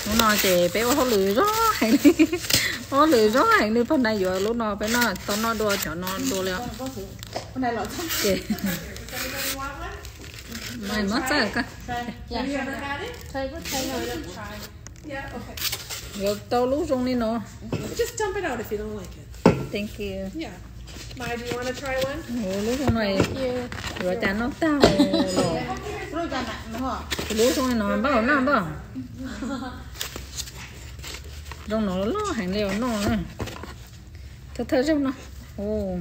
Hnub no ces peb ua hauj lwm zoo heev li, ua hauj lwm zoo heev li, pog nais yuav lub no peb noj, tau noj dua cov no dua li. Ces muab txawj koj. Yuav tau lub zoo li no. Thank you. Lub zoo no yuav cas noj tag los. Lub zoo li no npaj noj npaj. Zoo no loj heev li os noj. Thawj thawj zaug no. Ub,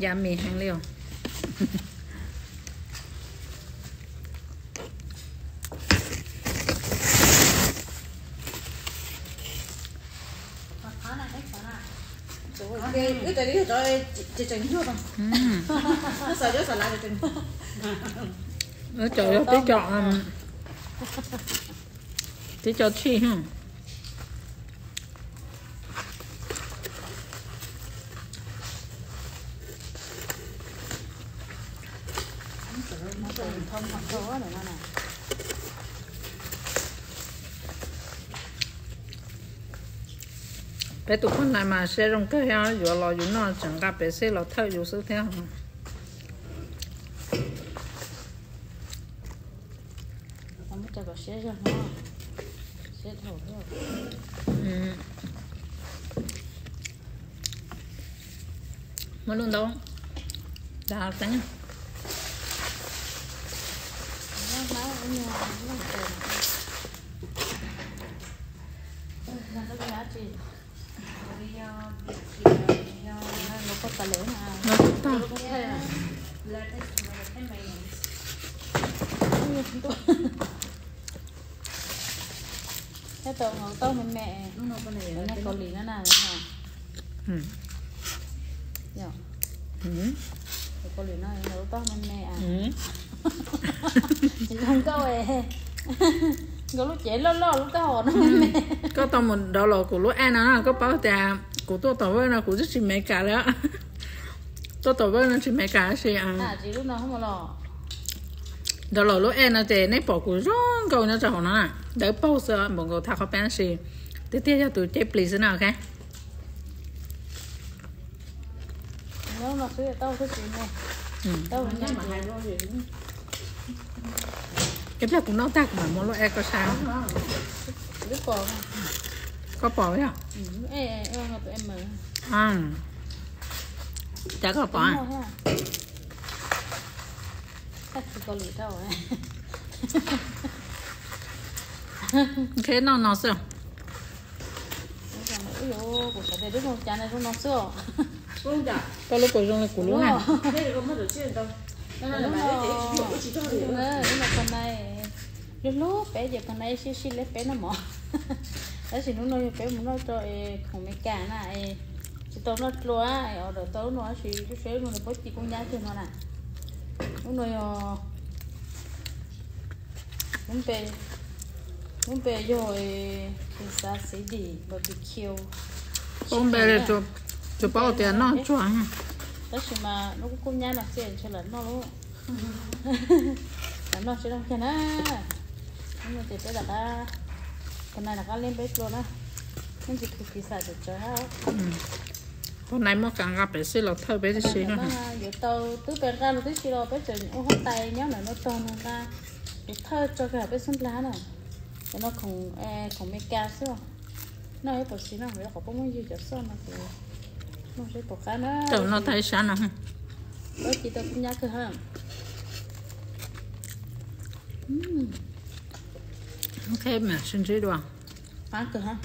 yummy heev li os. Wb cov yog tib co, tib co tshij. Peb tus poj niam mas siab zoo kawg thiab, yuav los yus noj tseem nqa pev xij los thawj yus xwb thiab. Muab lub ntaub da teeb. Thiab tau nqaus tauj me me, Kaus Lim no na. Kaus Lim no nqaus tauj me me. Zoo nkauj, nkaus lub cev loj loj lub taub hau no me me. Koj tau mus download kuv lub app no, koj paub tias kuv tuaj tom Vwj no kuv twb tsis Meskas li. Tuaj tom Vwj no tsis Meskas tab sis download lub app no ces nej pom kuv zoo nkauj nyob rau hauv no na. Dawb paug xwb, npaum nkaus tham qhov peb tab sis tiag tiag yog tus ceb plis xwb na, ok. Ib pliag kuv noj tag kuv mam muab lub app koj saib. Koj pom yog? Cas koj pom? Nkheb noj no xwb. Kuv xav tias lub zoo cas na, zoo no xwb os. Koj lub puas zoo li kuv lub na? Lub no pog nai, lub hlub peb ces pog nai sib sib li peb noj mov. Tab sis hnub no yog peb mus noj rau khoom Meskas na, tsis tau noj dlua, order tau lub no tab sis lub seb lub no nws puab ci kub nyab kiag no na. Lub no yog Lub npe, lub npe yog Kansas City barbecue. Lub npe tsis paub tias noj tsuag. Tab sis mas lub kub kub nyab no xwb ntshe lam noj lub, lam noj tsis zoo kiag na. Lub no ces peb rov qab, pog nai rov qab liab peb dlua na. Yeej tsis khwv Kansas tsawv tsawv hab. Pog nai muab kas nqa pem xij los thawj peb tib si no. Yuav tau twb pem nqa los tib si los peb tseem ua huab tais nyob ntawm no tog nws nqa, yuav thawj tso kiag peb xub nplag na. Cov no khoom, khoom Meskas xwb. Noj ib puas si no, yuav qhov peb muab ywg cov xoj no ces noj seb puas qab na. Tawm no tag ib sab no. Pab ci tau kub nyab kawg ha. Ok, mam sib ntsib dua. Qab kawg ha.